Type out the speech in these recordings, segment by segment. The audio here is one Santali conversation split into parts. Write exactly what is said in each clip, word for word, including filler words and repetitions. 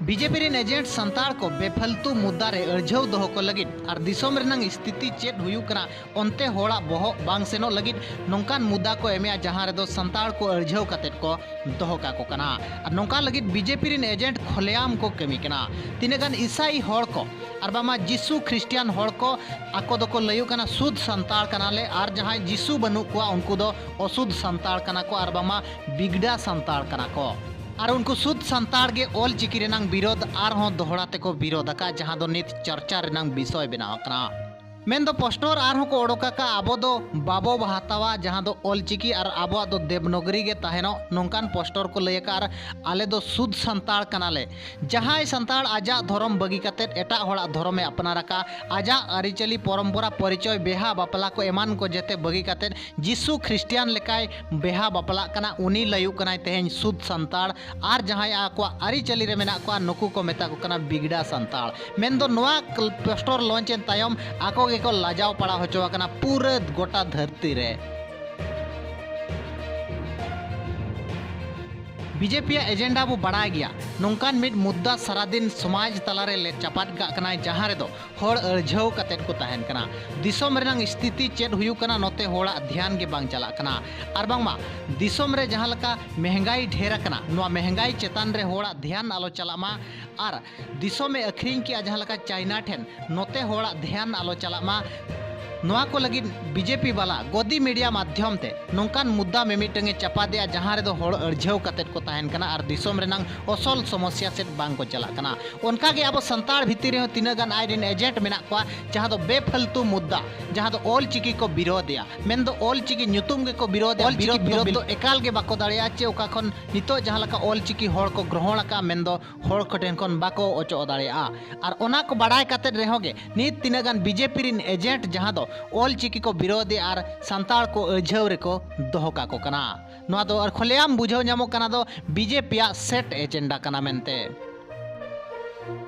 ᱵᱤᱡᱮᱯᱤ ᱨᱮᱱ ᱮᱡᱮᱱᱴ ᱥᱟᱱᱛᱟᱲ ᱠᱚ ᱵᱮᱯᱷᱟᱞᱛᱩ ᱢᱩᱫᱽᱫᱟ ᱨᱮ ᱟᱹᱲᱡᱷᱟᱹᱣ ᱫᱚᱦᱚ ᱠᱚ ᱞᱟᱹᱜᱤᱫ ᱟᱨ ᱫᱤᱥᱚᱢ ᱨᱮᱱᱟᱝ ᱥᱛᱷᱤᱛᱤ ᱪᱮᱫ ᱦᱩᱭᱩᱜ ᱠᱟᱱᱟ ᱚᱱᱛᱮ ᱦᱚᱲᱟᱜ ᱵᱚᱦᱚᱜ ᱵᱟᱝ ᱥᱮᱱᱚᱜ ᱞᱟᱹᱜᱤᱫ ᱱᱚᱝᱠᱟᱱ ᱢᱩᱫᱽᱫᱟ ᱠᱚ ᱮᱢᱮᱜᱼᱟ, ᱡᱟᱦᱟᱸ ᱨᱮᱫᱚ ᱥᱟᱱᱛᱟᱲ ᱠᱚ ᱟᱹᱲᱡᱷᱟᱹᱣ ᱠᱟᱛᱮᱫ ᱠᱚ ᱫᱚᱦᱚ ᱠᱟᱠᱚ ᱠᱟᱱᱟ᱾ ᱟᱨ ᱱᱚᱝᱠᱟ ᱞᱟᱹᱜᱤᱫ ᱵᱤᱡᱮᱯᱤ ᱨᱮᱱ ᱮᱡᱮᱱᱴ ᱠᱷᱚᱞᱮᱟᱢ ᱠᱚ ᱠᱟᱹᱢᱤ ᱠᱟᱱᱟ᱾ ᱛᱤᱱᱟᱹᱜ ᱜᱟᱱ ᱤᱥᱟᱭᱤ ᱦᱚᱲ ᱠᱚ ᱟᱨ ᱵᱟᱝᱢᱟ ᱡᱤᱥᱩ ᱠᱷᱨᱤᱥᱴᱤᱭᱟᱱ ᱦᱚᱲ ᱠᱚ ᱟᱠᱚ ᱫᱚᱠᱚ ᱞᱟᱹᱭᱚᱜ ᱠᱟᱱᱟ ᱥᱩᱫ ᱥᱟᱱᱛᱟᱲ ᱠᱟᱱᱟᱞᱮ, ᱟᱨ ᱡᱟᱦᱟᱸᱭ ᱡᱤᱥᱩ ᱵᱟᱹᱱᱩᱜ ᱠᱚᱣᱟ ᱩᱱᱠᱩ ᱫᱚ ᱚᱥᱩᱫ ᱥᱟᱱᱛᱟᱲ ᱠᱟᱱᱟ ᱠᱚ ᱟᱨ ᱵᱟᱝᱢᱟ ᱵᱤᱜᱽᱰᱟ ᱥᱟᱱᱛᱟᱲ ᱠᱟᱱᱟ ᱠᱚ᱾ ᱟᱨ ᱩᱱᱠᱩ ᱥᱩᱫ ᱥᱟᱱᱛᱟᱲ ᱜᱮ ᱚᱞ ᱪᱤᱠᱤ ᱨᱮᱱᱟᱝ ᱵᱤᱨᱳᱫᱷ ᱟᱨᱦᱚᱸ ᱫᱚᱦᱲᱟ ᱛᱮᱠᱚ ᱵᱤᱨᱳᱫᱷ ᱟᱠᱟᱫ, ᱡᱟᱦᱟᱸ ᱫᱚ ᱱᱤᱛ ᱪᱟᱨᱪᱟ ᱨᱮᱱᱟᱝ ᱵᱤᱥᱚᱭ ᱵᱮᱱᱟᱣ ᱟᱠᱟᱱᱟ᱾ ᱢᱮᱱᱫᱚ ᱯᱳᱥᱴᱚᱨ ᱟᱨᱦᱚᱸ ᱠᱚ ᱚᱰᱚᱠ ᱟᱠᱟᱫ, ᱟᱵᱚ ᱫᱚ ᱵᱟᱵᱚ ᱦᱟᱛᱟᱣᱟ ᱡᱟᱦᱟᱸ ᱫᱚ ᱚᱞ ᱪᱤᱠᱤ ᱟᱨ ᱟᱵᱚᱣᱟᱜ ᱫᱚ ᱫᱮᱵᱽᱱᱚᱜᱚᱨᱤ ᱜᱮ ᱛᱟᱦᱮᱱᱚᱜ, ᱱᱚᱝᱠᱟᱱ ᱯᱳᱥᱴᱚᱨ ᱠᱚ ᱞᱟᱹᱭ ᱟᱠᱟᱫ᱾ ᱟᱨ ᱟᱞᱮ ᱫᱚ ᱥᱩᱫ ᱥᱟᱱᱛᱟᱲ ᱠᱟᱱᱟᱞᱮ᱾ ᱡᱟᱦᱟᱸᱭ ᱥᱟᱱᱛᱟᱲ ᱟᱡᱟᱜ ᱫᱷᱚᱨᱚᱢ ᱵᱟᱹᱜᱤ ᱠᱟᱛᱮᱫ ᱮᱴᱟᱜ ᱦᱚᱲᱟᱜ ᱫᱷᱚᱨᱚᱢᱮ ᱟᱯᱱᱟᱨ ᱟᱠᱟᱫ, ᱟᱡᱟᱜ ᱟᱹᱨᱤᱪᱟᱹᱞᱤ, ᱯᱚᱨᱚᱢᱯᱚᱨᱟ, ᱯᱚᱨᱤᱪᱚᱭ, ᱵᱮᱦᱟ ᱵᱟᱯᱞᱟ ᱠᱚ ᱮᱢᱟᱱ ᱠᱚ ᱡᱮᱛᱮ ᱵᱟᱹᱜᱤ ᱠᱟᱛᱮᱫ ᱡᱤᱥᱩ ᱠᱷᱨᱤᱥᱴᱤᱭᱟᱱ ᱞᱮᱠᱟᱭ ᱵᱮᱦᱟ ᱵᱟᱯᱞᱟᱜ ᱠᱟᱱᱟ, ᱩᱱᱤ ᱞᱟᱹᱭᱩᱜ ᱠᱟᱱᱟᱭ ᱛᱮᱦᱮᱧ ᱥᱩᱫ ᱥᱟᱱᱛᱟᱲ᱾ ᱟᱨ ᱡᱟᱦᱟᱸᱭ ᱟᱠᱚᱣᱟᱜ ᱟᱹᱨᱤᱪᱟᱹᱞᱤ ᱨᱮ ᱢᱮᱱᱟᱜ ᱠᱚᱣᱟ, ᱱᱩᱠᱩ ᱠᱚ ᱢᱮᱛᱟ ᱠᱚ ᱠᱟᱱᱟ ᱵᱤᱜᱽᱰᱟ ᱥᱟᱱᱛᱟᱲ᱾ ᱢᱮᱱᱫᱚ ᱱᱚᱣᱟ ᱠᱞ-, ᱯᱳᱥᱴᱚᱨ ᱞᱚᱧᱪ ᱮᱱ ᱛᱟᱭᱚᱢ ᱟᱠᱚ ᱜᱮᱠᱚ ᱞᱟᱡᱟᱣ ᱯᱟᱲᱟᱣ ᱦᱚᱪᱚ ᱟᱠᱟᱱᱟ ᱯᱩᱨᱟᱹ ᱜᱚᱴᱟ ᱫᱷᱟᱹᱨᱛᱤ ᱨᱮ᱾ ᱵᱤᱡᱮᱯᱤᱭᱟᱜ ᱮᱡᱮᱱᱰᱟ ᱵᱚ ᱵᱟᱲᱟᱭ ᱜᱮᱭᱟ᱾ ᱱᱚᱝᱠᱟᱱ ᱢᱤᱫ ᱢᱩᱫᱽᱫᱟ ᱥᱟᱨᱟᱫᱤᱱ ᱥᱚᱢᱟᱡᱽ ᱛᱟᱞᱟᱨᱮ ᱞᱮ ᱪᱟᱯᱟᱫ ᱠᱟᱜ ᱠᱟᱱᱟᱭ, ᱡᱟᱦᱟᱸ ᱨᱮᱫᱚ ᱦᱚᱲ ᱟᱹᱲᱡᱷᱟᱹᱣ ᱠᱟᱛᱮᱫ ᱠᱚ ᱛᱟᱦᱮᱱ ᱠᱟᱱᱟ᱾ ᱫᱤᱥᱚᱢ ᱨᱮᱱᱟᱝ ᱥᱛᱷᱤᱛᱤ ᱪᱮᱫ ᱦᱩᱭᱩᱜ ᱠᱟᱱᱟ, ᱱᱚᱛᱮ ᱦᱚᱲᱟᱜ ᱫᱷᱮᱭᱟᱱ ᱜᱮ ᱵᱟᱝ ᱪᱟᱞᱟᱜ ᱠᱟᱱᱟ᱾ ᱟᱨ ᱵᱟᱝᱢᱟ ᱫᱤᱥᱚᱢ ᱨᱮ ᱡᱟᱦᱟᱸ ᱞᱮᱠᱟ ᱢᱮᱦᱮᱸᱜᱟᱭ ᱰᱷᱮᱨ ᱟᱠᱟᱱᱟ, ᱱᱚᱣᱟ ᱢᱮᱦᱮᱸᱜᱟᱭ ᱪᱮᱛᱟᱱ ᱨᱮ ᱦᱚᱲᱟᱜ ᱫᱷᱮᱭᱟᱱ ᱟᱞᱚ ᱪᱟᱞᱟᱜ ᱢᱟ᱾ ᱟᱨ ᱫᱤᱥᱚᱢᱮ ᱟᱹᱠᱷᱨᱤᱧ ᱠᱮᱜᱼᱟ ᱡᱟᱦᱟᱸ ᱞᱮᱠᱟ ᱪᱟᱭᱱᱟ ᱴᱷᱮᱱ, ᱱᱚᱛᱮ ᱦᱚᱲᱟᱜ ᱫᱷᱮᱭᱟᱱ ᱟᱞᱚ ᱪᱟᱞᱟᱜ ᱢᱟ᱾ ᱱᱚᱣᱟ ᱠᱚ ᱞᱟᱹᱜᱤᱫ ᱵᱤᱡᱮᱯᱤ ᱵᱟᱞᱟ ᱜᱚᱫᱤ ᱢᱤᱰᱤᱭᱟ ᱢᱟᱫᱽᱫᱷᱚᱢ ᱛᱮ ᱱᱚᱝᱠᱟᱱ ᱢᱩᱫᱽᱫᱟ ᱢᱤᱢᱤᱫᱴᱟᱝ ᱮ ᱪᱟᱯᱟᱫᱮᱜᱼᱟ, ᱡᱟᱦᱟᱸ ᱨᱮᱫᱚ ᱦᱚᱲ ᱟᱹᱲᱡᱷᱟᱹᱣ ᱠᱟᱛᱮᱫ ᱠᱚ ᱛᱟᱦᱮᱱ ᱠᱟᱱᱟ ᱟᱨ ᱫᱤᱥᱚᱢ ᱨᱮᱱᱟᱝ ᱚᱥᱚᱞ ᱥᱚᱢᱚᱥᱭᱟ ᱥᱮᱫ ᱵᱟᱝ ᱠᱚ ᱪᱟᱞᱟᱜ ᱠᱟᱱᱟ᱾ ᱚᱱᱠᱟᱜᱮ ᱟᱵᱚ ᱥᱟᱱᱛᱟᱲ ᱵᱷᱤᱛᱤᱨ ᱨᱮᱦᱚᱸ ᱛᱤᱱᱟᱹᱜ ᱜᱟᱱ ᱟᱡ ᱨᱮᱱ ᱮᱡᱮᱱᱴ ᱢᱮᱱᱟᱜ ᱠᱚᱣᱟ, ᱡᱟᱦᱟᱸ ᱫᱚ ᱵᱮᱯᱷᱟᱞᱛᱩ ᱢᱩᱫᱽᱫᱟ, ᱡᱟᱦᱟᱸ ᱫᱚ ᱚᱞ ᱪᱤᱠᱤ ᱠᱚ ᱵᱤᱨᱳᱫᱷᱮᱜᱼᱟ, ᱢᱮᱱᱫᱚ ᱚᱞ ᱪᱤᱠᱤ ᱧᱩᱛᱩᱢ ᱜᱮᱠᱚ ᱵᱤᱨᱳᱫᱷᱮᱜᱼᱟ᱾ ᱚᱞ ᱪᱤᱠᱤ ᱵᱤᱨᱳᱫᱷ ᱵᱤᱨᱳᱫᱷ ᱫᱚ ᱫᱚ ᱮᱠᱟᱞ ᱜᱮ ᱵᱟᱠᱚ ᱫᱟᱲᱮᱭᱟᱜᱼᱟ, ᱪᱮ ᱚᱠᱟ ᱠᱷᱚᱱ ᱱᱤᱛᱚᱜ ᱡᱟᱦᱟᱸ ᱞᱮᱠᱟ ᱚᱞ ᱪᱤᱠᱤ ᱦᱚᱲ ᱠᱚ ᱜᱨᱚᱦᱚᱱ ᱟᱠᱟᱫᱼᱟ, ᱢᱮᱱᱫᱚ ᱦᱚᱲ ᱠᱚ ᱴᱷᱮᱱ ᱠᱷᱚᱱ ᱵᱟᱠᱚ ᱚᱪᱚᱜ ᱫᱟᱲᱮᱭᱟᱜᱼᱟ᱾ ᱟᱨ ᱚᱱᱟ ᱠᱚ ᱵᱟᱲᱟᱭ ᱠᱟᱛᱮᱫ ᱨᱮᱦᱚᱸ ᱜᱮ ᱱᱤᱛ ᱛᱤᱱᱟᱹᱜ ᱜᱟᱱ ᱵᱤᱡᱮᱯᱤ ᱨᱮᱱ ᱮᱡᱮᱱᱴ ᱡᱟᱦᱟᱸ ᱫᱚ ᱚᱞ ᱪᱤᱠᱤ ᱠᱚ ᱵᱤᱨᱳᱫᱷᱮᱜᱼᱟ ᱟᱨ ᱥᱟᱱᱛᱟᱲ ᱠᱚ ᱟᱹᱲᱡᱷᱟᱹᱣ ᱨᱮᱠᱚ ᱫᱚᱦᱚ ᱠᱟᱠᱚ ᱠᱟᱱᱟ᱾ ᱱᱚᱣᱟ ᱫᱚ ᱟᱨ ᱠᱷᱚᱞᱮᱟᱢ ᱵᱩᱡᱷᱟᱹᱣ ᱧᱟᱢᱚᱜ ᱠᱟᱱᱟ ᱫᱚ ᱵᱤᱡᱮᱯᱤᱭᱟᱜ ᱥᱮᱴ ᱮᱡᱮᱱᱰᱟ ᱠᱟᱱᱟ ᱢᱮᱱᱛᱮ᱾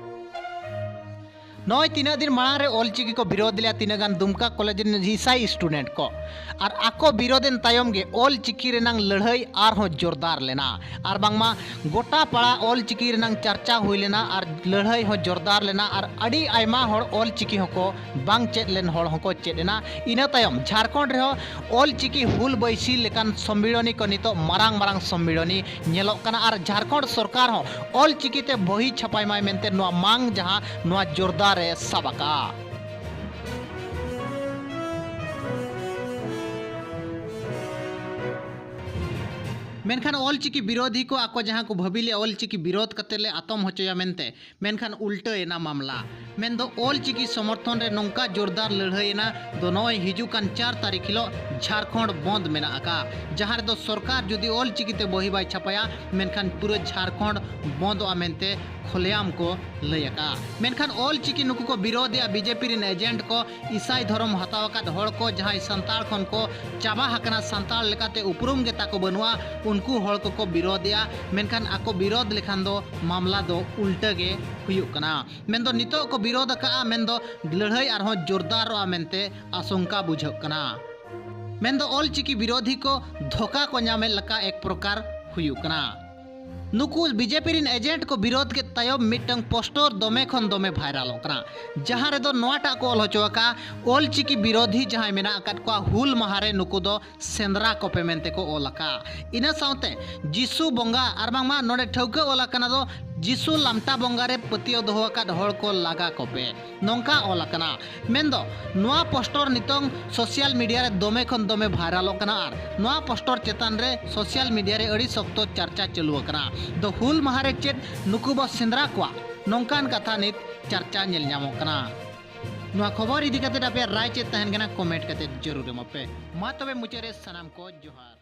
ᱱᱚᱜᱼᱚᱭ ᱛᱤᱱᱟᱹᱜ ᱫᱤᱱ ᱢᱟᱲᱟᱝ ᱨᱮ ᱚᱞ ᱪᱤᱠᱤ ᱠᱚ ᱵᱤᱨᱳᱫ ᱞᱮᱫᱼᱟ ᱛᱤᱱᱟᱹᱜ ᱜᱟᱱ ᱫᱩᱢᱠᱟ ᱠᱚᱞᱮᱡᱽ ᱨᱮᱱ ᱤᱥᱟᱭ ᱥᱴᱩᱰᱮᱱᱴ ᱠᱚ, ᱟᱨ ᱟᱠᱚ ᱵᱤᱨᱳᱫ ᱮᱱ ᱛᱟᱭᱚᱢ ᱜᱮ ᱚᱞ ᱪᱤᱠᱤ ᱨᱮᱱᱟᱝ ᱞᱟᱹᱲᱦᱟᱹᱭ ᱟᱨᱦᱚᱸ ᱡᱳᱨᱫᱟᱨ ᱞᱮᱱᱟ᱾ ᱟᱨ ᱵᱟᱝᱢᱟ ᱜᱚᱴᱟ ᱯᱟᱲᱟ ᱚᱞ ᱪᱤᱠᱤ ᱨᱮᱱᱟᱝ ᱪᱟᱨᱪᱟ ᱦᱩᱭ ᱞᱮᱱᱟ ᱟᱨ ᱞᱟᱹᱲᱦᱟᱹᱭ ᱦᱚᱸ ᱡᱳᱨᱫᱟᱨ ᱞᱮᱱᱟ ᱟᱨ ᱟᱹᱰᱤ ᱟᱭᱢᱟ ᱦᱚᱲ ᱚᱞ ᱪᱤᱠᱤ ᱦᱚᱸᱠᱚ ᱵᱟᱝ ᱪᱮᱫ ᱞᱮᱱ ᱦᱚᱲ ᱦᱚᱸᱠᱚ ᱪᱮᱫ ᱮᱱᱟ᱾ ᱤᱱᱟᱹ ᱛᱟᱭᱚᱢ ᱡᱷᱟᱲᱠᱷᱚᱸᱰ ᱨᱮᱦᱚᱸ ᱚᱞ ᱪᱤᱠᱤ ᱦᱩᱞ ᱵᱟᱹᱭᱥᱤ ᱞᱮᱠᱟᱱ ᱥᱚᱢᱢᱤᱞᱚᱱᱤ ᱠᱚ ᱱᱤᱛᱚᱜ ᱢᱟᱨᱟᱝ ᱢᱟᱨᱟᱝ ᱥᱚᱢᱢᱤᱞᱚᱱᱤ ᱧᱮᱞᱚᱜ ᱠᱟᱱᱟ ᱟᱨ ᱡᱷᱟᱲᱠᱷᱚᱸᱰ ᱥᱚᱨᱠᱟᱨ ᱦᱚᱸ ᱚᱞ ᱪᱤᱠᱤ ᱛᱮ ᱵᱚᱦᱤ ᱪᱷᱟᱯᱟᱭ ᱢᱟᱭ ᱢᱮᱱᱛᱮ ᱱᱚᱣᱟ ᱢᱟᱝ ᱡᱟᱦᱟᱸ ᱱᱚᱣᱟ ᱡᱳᱨᱫᱟᱨ ᱮ ᱥᱟᱵ ᱟᱠᱟᱫᱼᱟ᱾ ᱢᱮᱱᱠᱷᱟᱱ ᱚᱞ ᱪᱤᱠᱤ ᱵᱤᱨᱳᱫᱷᱤ ᱠᱚ ᱟᱠᱚ ᱡᱟᱦᱟᱸ ᱠᱚ ᱵᱷᱟᱹᱵᱤ ᱞᱮᱫᱼᱟ ᱚᱞ ᱪᱤᱠᱤ ᱵᱤᱨᱳᱫᱷ ᱠᱟᱛᱮ ᱞᱮ ᱟᱛᱚᱢ ᱦᱚᱪᱚᱭᱟ ᱢᱮᱱᱛᱮ, ᱢᱮᱱᱠᱷᱟᱱ ᱩᱞᱴᱟᱹ ᱮᱱᱟ ᱢᱟᱢᱞᱟ᱾ ᱢᱮᱱᱫᱚ ᱚᱞ ᱪᱤᱠᱤ ᱥᱚᱢᱚᱨᱛᱷᱚᱱ ᱨᱮ ᱱᱚᱝᱠᱟ ᱡᱳᱨᱫᱟᱨ ᱞᱟᱹᱲᱦᱟᱹᱭ ᱮᱱᱟ ᱫᱚ ᱱᱚᱜᱼᱚᱭ ᱦᱤᱡᱩᱜ ᱠᱟᱱ ᱪᱟᱨ ᱛᱟᱹᱨᱤᱠᱷ ᱦᱤᱞᱳᱜ ᱡᱷᱟᱲᱠᱷᱚᱸᱰ ᱵᱚᱱᱫ ᱢᱮᱱᱟᱜ ᱟᱠᱟᱫ, ᱡᱟᱦᱟᱸ ᱨᱮᱫᱚ ᱥᱚᱨᱠᱟᱨ ᱡᱩᱫᱤ ᱚᱞ ᱪᱤᱠᱤ ᱛᱮ ᱵᱚᱦᱤ ᱵᱟᱭ ᱪᱷᱟᱯᱟᱭᱟ ᱢᱮᱱᱠᱷᱟᱱ ᱯᱩᱨᱟᱹ ᱡᱷᱟᱲᱠᱷᱚᱸᱰ ᱵᱚᱱᱫᱚᱜᱼᱟ ᱢᱮᱱᱛᱮ ᱠᱷᱚᱞᱮᱟᱢ ᱠᱚ ᱞᱟᱹᱭ ᱟᱠᱟᱫᱼᱟ᱾ ᱢᱮᱱᱠᱷᱟᱱ ᱚᱞ ᱪᱤᱠᱤ ᱱᱩᱠᱩ ᱠᱚ ᱵᱤᱨᱳᱫᱮᱜᱼᱟ, ᱵᱤᱡᱮᱯᱤ ᱨᱮᱱ ᱮᱡᱮᱱᱴ ᱠᱚ, ᱤᱥᱟᱭ ᱫᱷᱚᱨᱚᱢ ᱦᱟᱛᱟᱣ ᱟᱠᱟᱫ ᱦᱚᱲ ᱠᱚ, ᱡᱟᱦᱟᱸᱭ ᱥᱟᱱᱛᱟᱲ ᱠᱷᱚᱱ ᱠᱚ ᱪᱟᱵᱟ ᱟᱠᱟᱱᱟ, ᱥᱟᱱᱛᱟᱲ ᱞᱮᱠᱟᱛᱮ ᱩᱯᱨᱩᱢ ᱜᱮ ᱛᱟᱠᱚ ᱵᱟᱹᱱᱩᱜᱼᱟ, ᱩᱱᱠᱩ ᱦᱚᱲ ᱠᱚᱠᱚ ᱵᱤᱨᱳᱫᱮᱜᱼᱟ᱾ ᱢᱮᱱᱠᱷᱟᱱ ᱟᱠᱚ ᱵᱤᱨᱳᱫ ᱞᱮᱠᱷᱟᱱ ᱫᱚ ᱢᱟᱢᱞᱟ ᱫᱚ ᱩᱞᱴᱟᱹ ᱜᱮ ᱦᱩᱭᱩᱜ ᱠᱟᱱᱟ᱾ ᱢᱮᱱᱫᱚ ᱱᱤᱛᱚᱜ ᱠᱚ ᱵᱤᱨᱳᱫ ᱟᱠᱟᱫᱼᱟ, ᱢᱮᱱᱫᱚ ᱞᱟᱹᱲᱦᱟᱹᱭ ᱟᱨᱦᱚᱸ ᱡᱳᱨᱫᱟᱨᱚᱜᱼᱟ ᱢᱮᱱᱛᱮ ᱟᱥᱚᱝᱠᱟ ᱵᱩᱡᱷᱟᱹᱜ ᱠᱟᱱᱟ᱾ ᱢᱮᱱᱫᱚ ᱚᱞ ᱪᱤᱠᱤ ᱵᱤᱨᱳᱫᱷᱤ ᱠᱚ ᱫᱷᱳᱠᱟ ᱠᱚ ᱧᱟᱢᱮᱫ ᱞᱮᱠᱟ ᱮᱠ ᱯᱨᱚᱠᱟᱨ ᱦᱩᱭᱩᱜ ᱠᱟᱱᱟ᱾ ᱱᱩᱠᱩ ᱵᱤᱡᱮᱯᱤ ᱨᱮᱱ ᱮᱡᱮᱱᱴ ᱠᱚ ᱵᱤᱨᱳᱫ ᱠᱮᱫ ᱛᱟᱭᱚᱢ ᱢᱤᱫᱴᱟᱝ ᱯᱳᱥᱴᱚᱨ ᱫᱚᱢᱮ ᱠᱷᱚᱱ ᱫᱚᱢᱮ ᱵᱷᱟᱭᱨᱟᱞᱚᱜ ᱠᱟᱱᱟ, ᱡᱟᱦᱟᱸ ᱨᱮᱫᱚ ᱱᱚᱣᱟᱴᱟᱜ ᱠᱚ ᱚᱞ ᱦᱚᱪᱚ ᱟᱠᱟᱫᱼᱟ, ᱚᱞ ᱪᱤᱠᱤ ᱵᱤᱨᱳᱫᱷᱤ ᱡᱟᱦᱟᱸᱭ ᱢᱮᱱᱟᱜ ᱟᱠᱟᱫ ᱠᱚᱣᱟ, ᱦᱩᱞ ᱢᱟᱦᱟ ᱨᱮ ᱱᱩᱠᱩ ᱫᱚ ᱥᱮᱸᱫᱽᱨᱟ ᱠᱚᱯᱮ ᱢᱮᱱᱛᱮ ᱠᱚ ᱚᱞ ᱟᱠᱟᱫᱼᱟ᱾ ᱤᱱᱟᱹ ᱥᱟᱶᱛᱮ ᱡᱤᱥᱩ ᱵᱚᱸᱜᱟ ᱟᱨ ᱵᱟᱝᱢᱟ ᱱᱚᱰᱮ ᱴᱷᱟᱹᱣᱠᱟᱹ ᱚᱞ ᱟᱠᱟᱱᱟ ᱫᱚ ᱡᱤᱥᱩ ᱞᱟᱢᱴᱟ ᱵᱚᱸᱜᱟ ᱨᱮ ᱯᱟᱹᱛᱭᱟᱹᱣ ᱫᱚᱦᱚ ᱟᱠᱟᱫ ᱦᱚᱲ ᱠᱚ ᱞᱟᱜᱟ ᱠᱚᱯᱮ, ᱱᱚᱝᱠᱟ ᱚᱞ ᱟᱠᱟᱱᱟ᱾ ᱢᱮᱱᱫᱚ ᱱᱚᱣᱟ ᱯᱳᱥᱴᱚᱨ ᱱᱤᱛᱚᱝ ᱥᱳᱥᱟᱞ ᱢᱤᱰᱤᱭᱟ ᱨᱮ ᱫᱚᱢᱮ ᱠᱷᱚᱱ ᱫᱚᱢᱮ ᱵᱷᱟᱭᱨᱟᱞᱚᱜ ᱠᱟᱱᱟ ᱟᱨ ᱱᱚᱣᱟ ᱯᱳᱥᱴᱚᱨ ᱪᱮᱛᱟᱱ ᱨᱮ ᱥᱳᱥᱟᱞ ᱢᱤᱰᱤᱭᱟ ᱨᱮ ᱟᱹᱰᱤ ᱥᱚᱠᱛᱚ ᱪᱟᱨᱪᱟ ᱪᱟᱹᱞᱩ ᱟᱠᱟᱱᱟ᱾ ᱫᱚ ᱦᱩᱞ ᱢᱟᱦᱟ ᱨᱮ ᱪᱮᱫ ᱱᱩᱠᱩ ᱵᱚ ᱥᱮᱸᱫᱽᱨᱟ ᱠᱚᱣᱟ, ᱱᱚᱝᱠᱟᱱ ᱠᱟᱛᱷᱟ ᱱᱤᱛ ᱪᱟᱨᱪᱟ ᱧᱮᱞ ᱧᱟᱢᱚᱜ ᱠᱟᱱᱟ᱾ ᱱᱚᱣᱟ ᱠᱷᱚᱵᱚᱨ ᱤᱫᱤ ᱠᱟᱛᱮ ᱟᱯᱮᱭᱟᱜ ᱨᱟᱭ ᱪᱮᱫ ᱛᱟᱦᱮᱱ ᱠᱟᱱᱟ, ᱠᱚᱢᱮᱱᱴ ᱠᱟᱛᱮ ᱡᱟᱹᱨᱩᱲ ᱮᱢᱚᱜ ᱯᱮ᱾ ᱢᱟ ᱛᱚᱵᱮ ᱢᱩᱪᱟᱹᱫ ᱨᱮ ᱥᱟᱱᱟᱢ ᱠᱚ ᱡᱚᱦᱟᱨ᱾